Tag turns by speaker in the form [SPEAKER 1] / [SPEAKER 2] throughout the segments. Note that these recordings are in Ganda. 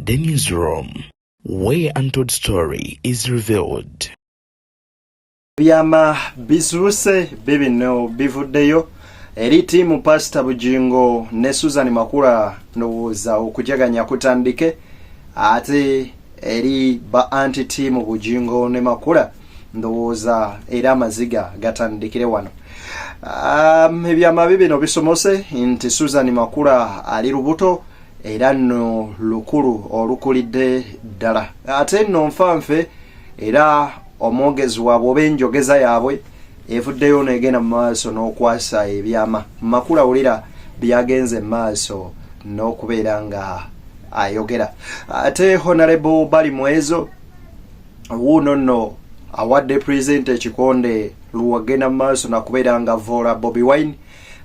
[SPEAKER 1] The newsroom, where untold story is revealed.
[SPEAKER 2] Ebyama bizuuse bibino bivuddeyo eri tiimu Pasita Bugingo ne Susan Makula. Ndowooza okujaganya kutandike, ate eri ba anti tiimu Bugingo ne Makula, ndowooza era amaziga gatandikire wano. Ebyama bibino bisomose nti Susan Makula ali lubuto, era nno lukulu olukulidde ddala. Ate nno nfanfe era omwogezi waabwe oba enjogeza yaabwe evuddeyo negenda mu maaso n'okwasa ebyama. Makula, wulira byagenze mu maaso n'okubeera nga ayogera. Ate Honorable Balimwezo wuuno nno awadde Pulezidenti ekikonde lwagenda mu maaso nakubeera nga voola Bobi Wine.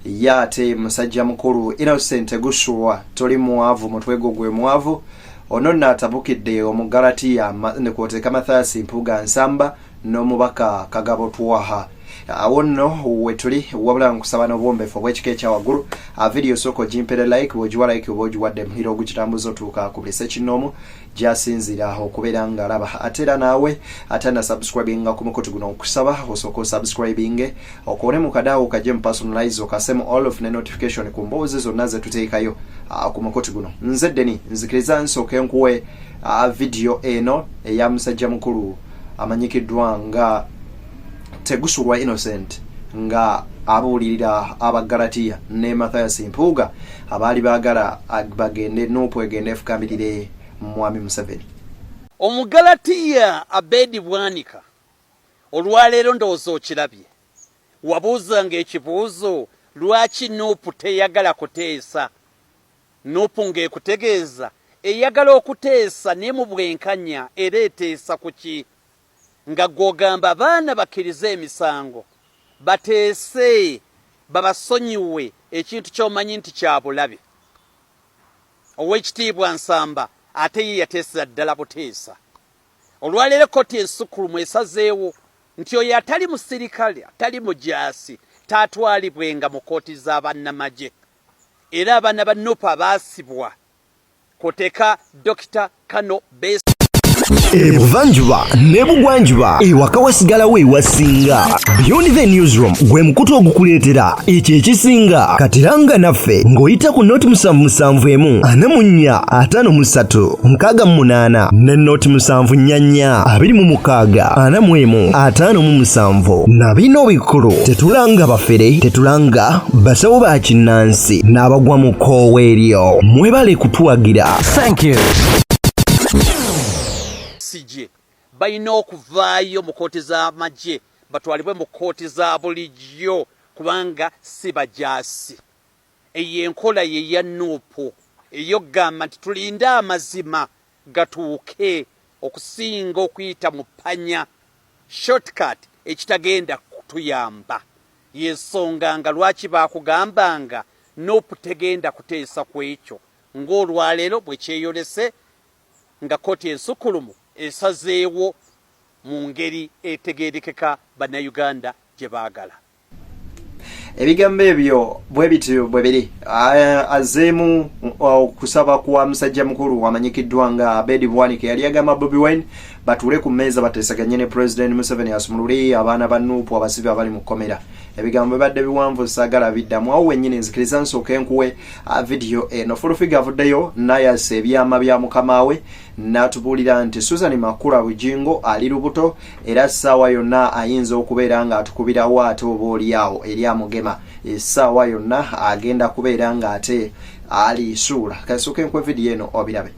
[SPEAKER 2] Ye ate musajja mukulu Innocent Gusulwa, toli mwavu, mutwe gwo gwe mwavu. Ono nno atabukidde Omugalatiya nekwoteeka Mathias Mpuuga Nsamba n'omubaka Kagabo Twaha. Awo nno wetuli, wabula nkusaba n'obuwombeefu obw'ekika ekyawaggulu, vidiyo sooka ogimpere like. Bw'ogiwa like oba ogiwadde muliro ogugitambuza otuuka ku buli sekinnoomu gyasinziira okubeera ng'alaba. Ate era naawe ate na subscribinga ku mukutu guno, nkusaba osooka osubscribinge, okoone mu kadaawo kajje mu personalize, okasemu all of ne notification ku mboozi zonna zetuteekayo ku mukutu guno. Nze Deni, nzikiriza nsooke nkuwe vidiyo eno eya musajja mukulu amanyikiddwa nga Tegusulwa Innocent nga abuulirira Abagalatiya ne Mathias Mpuuga abaali baagala bagende NUP egende efukamirire Mwami Museveni.
[SPEAKER 3] Omugalatiya Abedi Bwanika, olwaleero ndowooza okirabye. Wabuuzanga ekibuuzo, lwaki NUP teyagala kuteesa? NUP ng'ekutegeeza eyagala okuteesa naye mu bwenkanya, era eteesa ku ki? Nga gw'ogamba abaana bakkirize emisango, bateese babasonyiwe ekintu ky'omanyi nti kya bulabe. Oweekitiibwa Nsamba ate ye yateesera ddala buteesa. Olwaleero kkooti ensukkulumu esazeewo nti oyo atali musirikale, atali mujaasi, taatwalibwenga mu kkooti za bannamagye, era abaana ba NUP abaasibwa koteka Dokita Kano Bes
[SPEAKER 4] Ebuvanjuba n'ebugwanjuba, ewaka wasigalawo ewasinga. Beyond the Newsroom gwe mukutu ogukuleetera ekyo ekisinga. Katiranga naffe ng'oyita ku 077 44 53 68 ne 074 26 41 57. Na bino bikulu: tetulanga bafere, tetulanga basawo ba kinnansi n'abagwa mu kkoowa eryo. Mwebale kutuwagira. Thank you.
[SPEAKER 3] Besigye balina okuvaayo mu kkooti z'amagye batwalibwe mu kkooti za bulijjo, kubanga si bajaasi. Eyo enkola ye ya NUP ey'okugamba nti tulinde amazima gatuuke okusinga okuyita mu panya shortcut ekitagenda kutuyamba. Yensonga nga lwaki baakugambanga NUP tegenda kuteesa ku ekyo, ng'olwaleero bwe kyeyolese nga kkooti ensukkulumu esazeewo mu ngeri etegeerekeka Bannayuganda gye baagala.
[SPEAKER 2] Ebigambo ebyo bwe bityo bwe biri. Azzeemu okusaba kwa musajja mukulu amanyikiddwa nga Abedi Bwanika, yali agamba Bobi Wine batuule ku mmeeza bateesaganye ne President Museveni asumulule abaana ba NUP abasibe abali mu kkomera. Ebigambo bibadde biwanvu, saagala biddamu. Awo wennyini nzikiriza nsooke nkuwe vidiyo eno. Full Figure avuddeyo n'ayasa ebyama bya mukama we n'atubuulira nti Susan Makula Bugingo ali lubuto, era ssaawa yonna ayinza okubeera ng'atukubirawo, ate oba oliawo eri amugema essaawa yonna agenda kubeera ng'ate alisuula. Kasooke nkuwe vidiyo eno obirabe.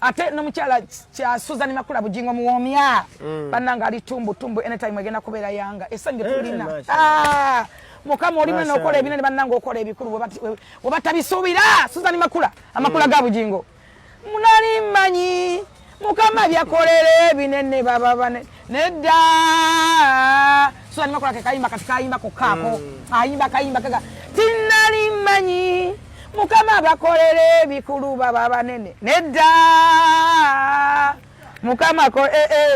[SPEAKER 5] Ate n'omukyala kya Susan Makula Bugingo muwoomya. Bannange, ali tumbu tumbu, anytime egenda kubeera yanga essanyu
[SPEAKER 6] Eh,
[SPEAKER 5] tulina.
[SPEAKER 6] Masha.
[SPEAKER 5] Ah, Mukama oli
[SPEAKER 6] Masha
[SPEAKER 5] mwene okola
[SPEAKER 6] Allah.
[SPEAKER 5] ebinene, bannange, okola ebikulu bwe batabisuubira. Susan Makula, amakula ga Bugingo, munali mmanyi Mukama byakolera ebinene baba bane nedda. Susan Makula ke kayimba kati kayimba kokkaako, ayimba kayimba kaga tinali mmanyi Mukama bakolera ebikulu baba banene nedda. Mukama ko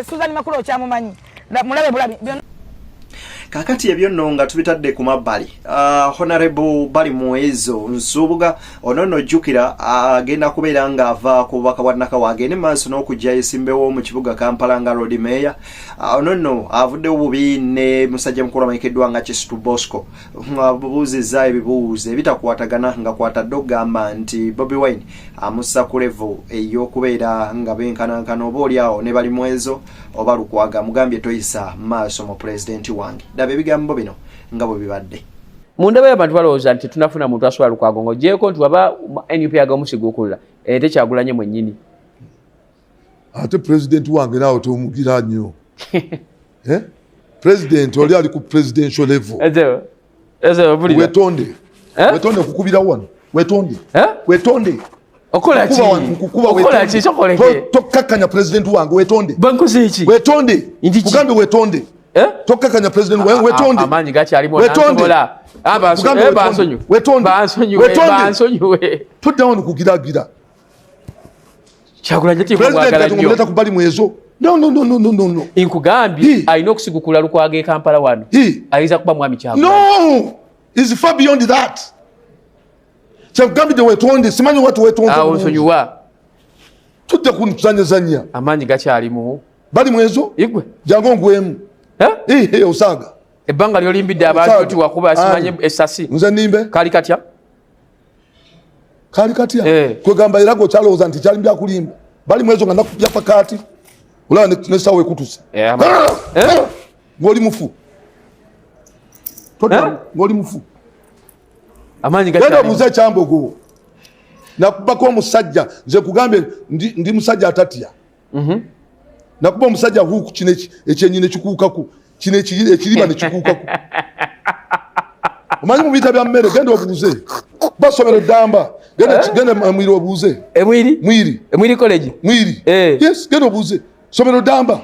[SPEAKER 5] Susan Makula okyamumanyi. Mulabe bulabi. Byonna.
[SPEAKER 2] Kakati ebyo nno nga tubitadde ku mabbali, Honorable Balimwezo Nsubuga ono nno jjukira agenda kubeera ng'ava ku bubaka bwa Nakawa agende maaso n'okujja yesimbewo mu kibuga Kampala nga Lord Mayor. Ono nno avuddewo bubi ne musajja mukulu amanyikiddwa nga Kisitu Bosco, abuuzizza ebibuuzo ebitakwatagana nga kwatadde okugamba nti Bobi Wine amussa ku level ey'okubeera nga benkanankana oba oli awo ne Balimwezo oba Lukwago. Amugambye, "Toyisa maaso mu pulezidenti wange." Daba ebigambo bino nga bwe bibadde.
[SPEAKER 6] Mu ndaba y'abantu balowooza nti tunafuna muntu asobola Lukwago, ng'ogyeko nti waba NUP agamusigukula ate Kyagulanye mwennyini.
[SPEAKER 7] Ate pulezidenti wange naawe tomugira nnyo. Eh? Pulezidenti oli ali ku presidential level. Wetonde.
[SPEAKER 6] Eh?
[SPEAKER 7] Wetonde, kukubira wano, wetonde.
[SPEAKER 6] Eh?
[SPEAKER 7] Wetonde.
[SPEAKER 6] Okola ki?
[SPEAKER 7] Kukuba wano, nkukuba.
[SPEAKER 6] Okola
[SPEAKER 7] Wetonde.
[SPEAKER 6] ki? Sokoleke.
[SPEAKER 7] Tokkakkanya pulezidenti wange, wetonde.
[SPEAKER 6] Bankoze ki?
[SPEAKER 7] Wetonde.
[SPEAKER 6] Nti ki?
[SPEAKER 7] Kugambe wetonde.
[SPEAKER 6] Eh?
[SPEAKER 7] Tokkakkanya pulezidenti wange, wetonde.
[SPEAKER 6] Amaanyi gakyalimu.
[SPEAKER 7] Wetonde.
[SPEAKER 6] Nansobola. Ah,
[SPEAKER 7] Kugambe wetonde.
[SPEAKER 6] bansonyiwe.
[SPEAKER 7] Wetonde.
[SPEAKER 6] Bansonyiwe.
[SPEAKER 7] Wetonde.
[SPEAKER 6] Bansonyiwe.
[SPEAKER 7] Tudda wano kugiragira.
[SPEAKER 6] Kyagulanye
[SPEAKER 7] Pulezidenti
[SPEAKER 6] timwagala
[SPEAKER 7] kati
[SPEAKER 6] nnyo.
[SPEAKER 7] ngomuleta ku Balimwezo? No, no, no, no, no, no, no.
[SPEAKER 6] Nkugambye,
[SPEAKER 7] Hi.
[SPEAKER 6] alina okusigukula Lukwago e Kampala wano.
[SPEAKER 7] Hi.
[SPEAKER 6] Ayinza kuba mwami Kyagulanyi.
[SPEAKER 7] No, is far beyond that. Kyekugambidde, wetonde. Simanyi wati wetonde
[SPEAKER 6] Awo
[SPEAKER 7] bulungi.
[SPEAKER 6] nsonyiwa.
[SPEAKER 7] Tudde kuzanyazanya.
[SPEAKER 6] Amaanyi gakyalimu.
[SPEAKER 7] Balimwezo.
[SPEAKER 6] Igwe.
[SPEAKER 7] Jangu ongwemu.
[SPEAKER 6] Eh?
[SPEAKER 7] Ihe, osaaga.
[SPEAKER 6] Ebbanga lyolimbidde abantu
[SPEAKER 7] Osaaga.
[SPEAKER 6] nti wakuba simanye
[SPEAKER 7] Ani?
[SPEAKER 6] esasi.
[SPEAKER 7] Nze nimbe?
[SPEAKER 6] Kali katya?
[SPEAKER 7] Kali katya?
[SPEAKER 6] Eh.
[SPEAKER 7] Kwegamba era gweokyalowooza nti kyali byakulimba. Balimwezo nga nakubya pakaati, olaba nesawa ekutuse.
[SPEAKER 6] Eh, Eh?
[SPEAKER 7] Ng'oli mufu. Toddamu,
[SPEAKER 6] Eh?
[SPEAKER 7] ng'oli mufu.
[SPEAKER 6] Amaanyi
[SPEAKER 7] Genda
[SPEAKER 6] gakyalimu.
[SPEAKER 7] obuuze ekyambogo. Nakubako omusajja, nze kugambye ndi musajja atatya. Nakuba omusajja huku kino ekyenyi nekikuukaku, kino ekiriba nekikuukaku. Omanyi mu biyita bya mmere, genda obuuze basomero ddamba. Genda, genda Mwiri obuuze.
[SPEAKER 6] Emwiri.
[SPEAKER 7] Mwiri.
[SPEAKER 6] Emwiri College.
[SPEAKER 7] Mwiri.
[SPEAKER 6] Eh.
[SPEAKER 7] Yes, genda obuuze somero ddamba.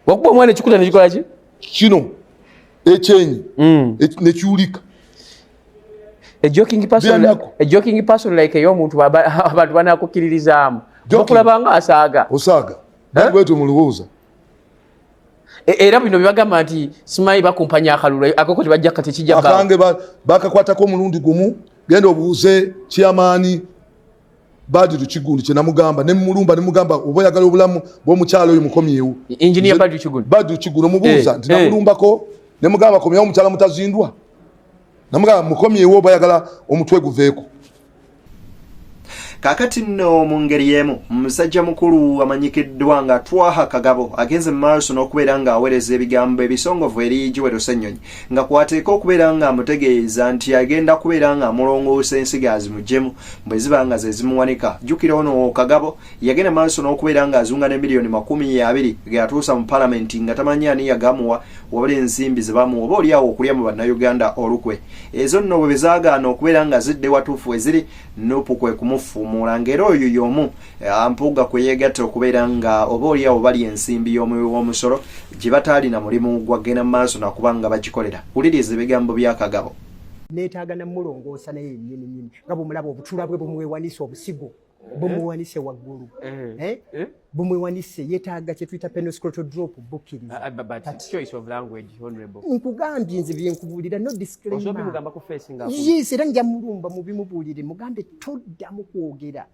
[SPEAKER 6] Wakuba omwana ekikuta nekikola ki?
[SPEAKER 7] Kino ekyenyi nekiwulika.
[SPEAKER 6] A joking person,
[SPEAKER 7] Byanaku.
[SPEAKER 6] a joking person like ey'omuntu abantu banakukkiririzaamu?
[SPEAKER 7] Joking.
[SPEAKER 6] Bakulaba nga asaaga.
[SPEAKER 7] Osaaga bwetyo mulowooza.
[SPEAKER 6] Era bino byebagamba nti simanyi bakumpanya akalulu akoko, tebajja kati kijja bbaawo.
[SPEAKER 7] Akange bakakwatako omulundi gumu. Genda obuuze kyamaani Badiru Kigundi kyenamugamba nemulumba, nemugamba oba oyagala obulamu bw'omukyalo oyo mukomyewo.
[SPEAKER 6] Engineer Badru Kigundi.
[SPEAKER 7] Badru Kigundi omubuuza nti namulumbako nemugamba komyewo omukyala mutazindwa, namugamba mukomyewo oba oyagala omutwe guveeko.
[SPEAKER 2] Kaakati nno mu ngeri y'emu, musajja mukulu amanyikiddwa nga Twaha Kagabo agenze mu maaso n'okubeera ng'aweereza ebigambo ebisongovu eri Joel Ssennyonyi, nga kwateeka okubeera ng'amutegeeza nti agenda kubeera ng'amulongoosa ensigo azimuggyemu bwe ziba nga ze zimuwanika. Jjukira ono Kagabo yagenda maaso n'okubeera ng'azunga ne miliyoni 20 ge yatuusa mu palamenti nga tamanyi ani yagamuwa, wabula ensimbi ze bamuwa oba oli awo okulya mu Bannayuganda olukwe. Ezo nno bwe zaagaana okubeera nga zidde watuufu eziri, NUP kwe kumufuumuula, ng'era oyo y'omu Mpuuga kwe yeegatta okubeera nga oba oli awo bali ensimbi y'omuwi w'omusolo gye bataalina mulimu gwagenda mu maaso nakuba nga bagikolera. Wuliriza ebigambo bya Kagabo.
[SPEAKER 8] Neetaaga namulongoosa naye yennyini nyini nga bwemulaba obutula bwe bumwewanise, obusigo bumuwanise waggulu. Eh?
[SPEAKER 6] Eh?
[SPEAKER 8] Bumwewanise, yeetaaga kye tuyita penoscrotal drop bukkiriza.
[SPEAKER 6] Ah, but choice of language, honorable.
[SPEAKER 8] Nkugambye nze byenkubuulira, no
[SPEAKER 6] Osobola
[SPEAKER 8] disclaimer.
[SPEAKER 6] bimugamba ku face nga
[SPEAKER 8] Yes, era nja mulumba mubimubuulire, mugambe toddamu kwogera.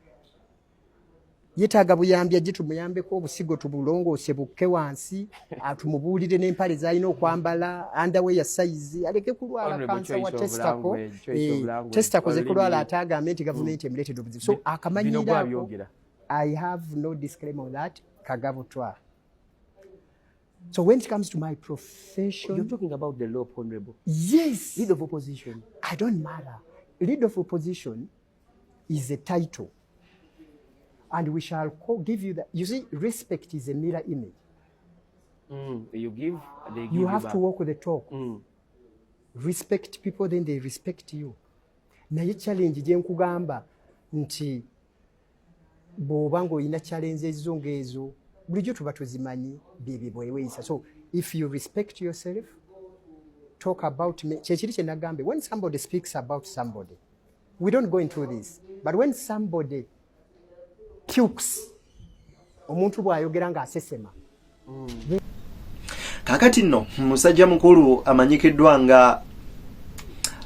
[SPEAKER 8] Yeetaaga buyambi, ajje tumuyambeko obusigo tubulongoose bukke wansi, tumubuulire n'empale z'alina okwambala, underwear size, aleke kulwala
[SPEAKER 6] Honorable,
[SPEAKER 8] kansa wa
[SPEAKER 6] choice of
[SPEAKER 8] testicle.
[SPEAKER 6] language, choice of language,
[SPEAKER 8] Testicle zekulwala,
[SPEAKER 6] olulimi.
[SPEAKER 8] ate agambe nti gavumenti emuleetedde obuzibu, so
[SPEAKER 6] Bino
[SPEAKER 8] akamanyiiraako.
[SPEAKER 6] gwabyogera.
[SPEAKER 8] I have no disclaimer on that. Kagabo Twaha. So when it comes to my profession,
[SPEAKER 6] You're talking about the law, honorable.
[SPEAKER 8] Yes.
[SPEAKER 6] Leader of opposition.
[SPEAKER 8] I don't matter. Leader of opposition is a title. And we shall give you that. You see, respect is a mirror image.
[SPEAKER 6] You give, they give
[SPEAKER 8] You have
[SPEAKER 6] back.
[SPEAKER 8] To walk the talk. Respect people, then they respect you. Naye challenge gye nkugamba nti bw'oba ng'olina challenge ezo ng'ezo bulijjo tuba tuzimanyi byebyo bweweeyisa. So if you respect yourself, talk about me. Kyekiri kye nagambe, when somebody speaks about somebody, we don't go into this, but when somebody pukes, omuntu bw'ayogera ng'asesema.
[SPEAKER 2] Kakati nno musajja mukulu amanyikiddwa nga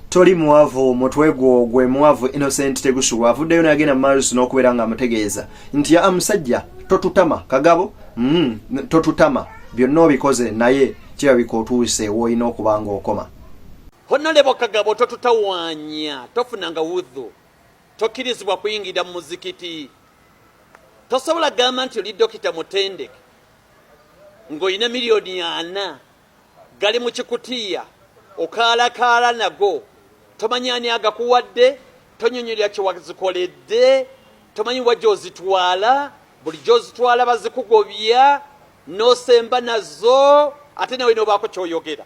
[SPEAKER 2] toli mwavu, mutwe gwo gwe mwavu Innocent Tegusulwa avuddeyo n'agenda mu maaso n'okubeera nga amutegeeza nti aa musajja totutama Kagabo, totutama, byonna obikoze naye kirabika otuuse w'olina okuba ng'okoma.
[SPEAKER 3] Honorable Kagabo, totutawaanya, tofunanga wudhu, tokkirizibwa kuyingira mu muzikiti, tosobola gamba nti oli dokita mutendeke ng'olina 4 miliyoni gali mu kikutiya okaalakaala nago, tomanyi ani agakuwadde, tonyonyolya kyewazikoledde, tomanyi wa gy'ozitwala, buli gy'ozitwala bazikugobya n'osemba nazo, ate nawe n'obaako ky'oyogera.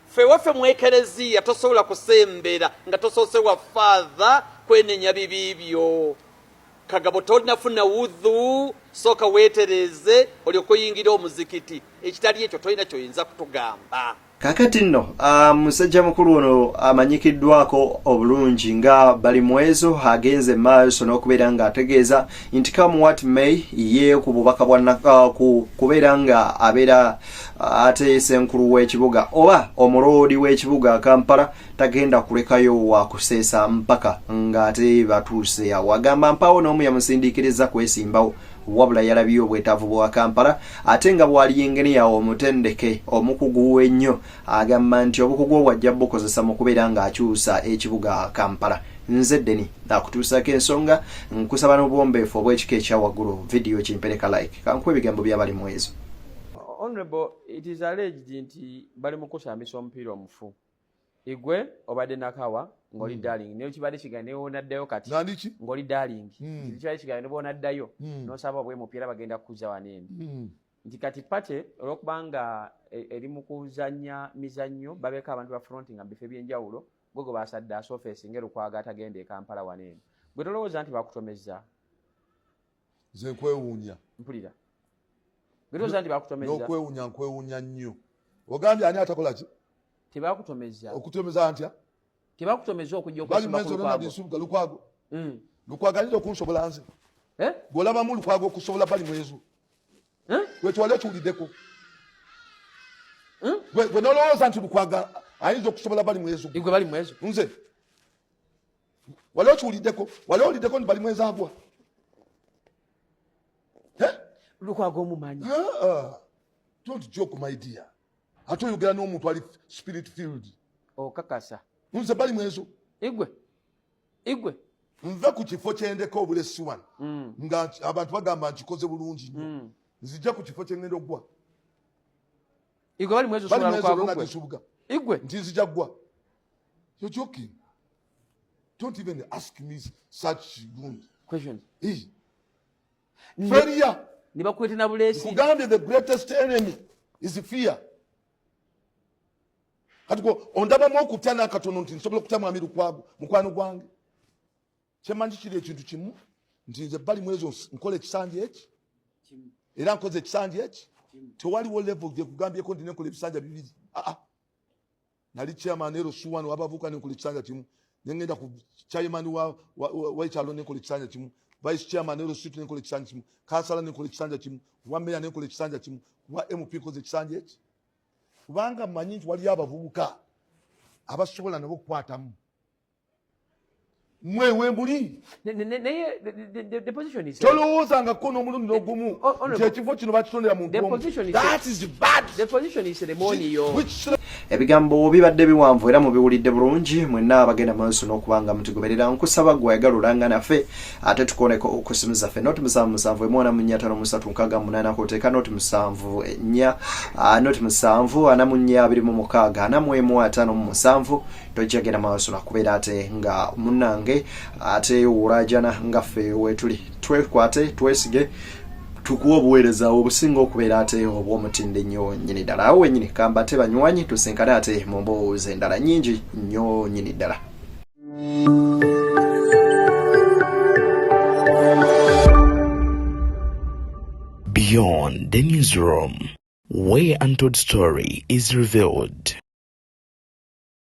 [SPEAKER 3] Ffe waffe mu ekereziya tosobola kusembera nga tosoose wa Father kwenenya bibi byo. Kagabo, tonafuna wudhu, sooka weetereeze olyoke oyingira omuzikiti. Ekitali ekyo tolina kyoyinza kutugamba.
[SPEAKER 2] Kakati nno musajja mukulu ono amanyikiddwako obulungi nga Balimwezo agenze maaso n'okubeera ng'ategeeza nti come what may, ye ku bubaka bwa ku kubeera nga abeera ate ssenkulu w'ekibuga oba omuloodi w'ekibuga Kampala, tagenda kulekayo wakuseesa mpaka ng'ate batuuse awo. Agamba mpaawo n'omu yamusindiikiriza kwesimbawo, wabula yalabye obwetaavu bwa Kampala, ate nga bwali yinginiya omutendeke omukugu ennyo, agamba nti obukugu obwo ajja bukozesa mu kubeera ng'akyusa ekibuga Kampala. Nze Deni akutuusaako ensonga, nkusaba n'obuwombeefu obw'ekika ekya waggulu, vidiyo kimpereka like, kankuwa ebigambo by'abali mu ezo.
[SPEAKER 6] Honorable, it is alleged nti bali mu kusambisa omupiira omufu. Igwe obadde Nakawa ng'oli darling, naye kibadde kigaye newonaddayo kati.
[SPEAKER 7] Nandiki?
[SPEAKER 6] Ng'oli darling. Kibadde kigaye nebwonaddayo n'osaba obwemupiira bagenda kukuza wano eno. Nti kati party olwokubanga eri mu kuzannya mizannyo, babeeko abantu ba front nga mu bifo ebyenjawulo, gwe gwe basadde asofesi nga Lukwago atagenda e Kampala wano eno. Gwe tolowooza nti bakutomezza?
[SPEAKER 7] Nze nkwewuunya.
[SPEAKER 6] Mpulira, gwe tolowooza nti bakutomezza?
[SPEAKER 7] N'okwewuunya nkwewuunya nnyo. Ogambye ani atakola ki?
[SPEAKER 6] Tebakutomezza?
[SPEAKER 7] Okutomeza ntya?
[SPEAKER 6] Tebakutomezza okujja
[SPEAKER 7] Bali
[SPEAKER 6] okwesimba ku
[SPEAKER 7] mwenzo
[SPEAKER 6] Lukwago?
[SPEAKER 7] Nsubuga Lukwago. Lukwago ayinza okunsobola nze?
[SPEAKER 6] Eh?
[SPEAKER 7] Gwolabamu Lukwago okusobola Bali mwezo?
[SPEAKER 6] Eh?
[SPEAKER 7] Gwe twali okiwuliddeko?
[SPEAKER 6] Hmm?
[SPEAKER 7] Gwe nolowooza nti Lukwago ayinza okusobola Bali mwezo?
[SPEAKER 6] Igwe bali mwezo.
[SPEAKER 7] Nze wali okiwuliddeko? Wali owuliddeko nti Bali mwezo agwa? Eh?
[SPEAKER 6] Lukwago omumanyi?
[SPEAKER 7] Ah, ah. Don't joke, my dear. Ate oyogera n'omuntu ali spirit filled.
[SPEAKER 6] Okakasa?
[SPEAKER 7] Nze Bali mwezo.
[SPEAKER 6] Igwe, igwe.
[SPEAKER 7] Nve ku kifo kyendeka obulesi wano nga abantu bagamba nkikoze bulungi nnyo, nzija ku kifo kyengenda okugwa.
[SPEAKER 6] Igwe bali mwezo.
[SPEAKER 7] Bali
[SPEAKER 6] Osobola
[SPEAKER 7] mwezo
[SPEAKER 6] Lukwago
[SPEAKER 7] Ronald
[SPEAKER 6] gwe?
[SPEAKER 7] Nsubuga.
[SPEAKER 6] Igwe.
[SPEAKER 7] Nti nzija ggwa. You're joking. Don't even ask me such good
[SPEAKER 6] questions.
[SPEAKER 7] Hey. Failure.
[SPEAKER 6] Ne bakwete na buleesi.
[SPEAKER 7] Nkugambye, the greatest enemy is fear. Kati gwe ondabamu okutya n'akatono nti nsobola okutya mwami Lukwago, mukwano gwange? Kyemanyi kiri ekintu kimu, nti nze Bali mwezo nkola ekisanja eki era nkoze ekisanja eki. Tewaliwo level gyekugambyeko nti nenkola ebisanja bibiri. Aa, nali chairman ero suwano wabavuka, nenkola ekisanja kimu, nengenda ku chairman wa ekyalo nenkola ekisanja kimu, vice chairman ero situ nenkola ekisanja kimu, kansala nenkola ekisanja kimu, wa meya nenkola ekisanja kimu, wa MP nkoze ekisanja eki, kubanga mmanyi nti waliyo abavubuka abasobola nabo okukwatamu mwewe muli.
[SPEAKER 6] Naye the position is
[SPEAKER 7] Tolowoozangako n'omulundi n'ogumu nti ekifo kino bakitondera muntu
[SPEAKER 6] The
[SPEAKER 7] omu.
[SPEAKER 6] position is
[SPEAKER 7] That is bad.
[SPEAKER 6] The position is ceremonial.
[SPEAKER 7] Which
[SPEAKER 2] Ebigambo bibadde biwanvu era mubiwulidde bulungi mwenna abagenda maaso n'okuba nga mutugoberera. Nkusaba gwe ayagala olanga naffe ate tukoneko ku simu zaffe, 077 453 68, kwoteeka 074, 074 26 41 57. Tojja genda maaso nakubeera ate nga munnange ate olajana nga ffe wetuli, twekwate, twesige, tukuwa obuweereza obusinga okubeera ate obw'omutindo ennyo nnyini ddala. Awo wennyini kamba ate banywanyi, tusinkane ate mu mboozi endala nnyingi nnyo nnyini ddala.
[SPEAKER 1] Beyond the Newsroom, where untold story is revealed.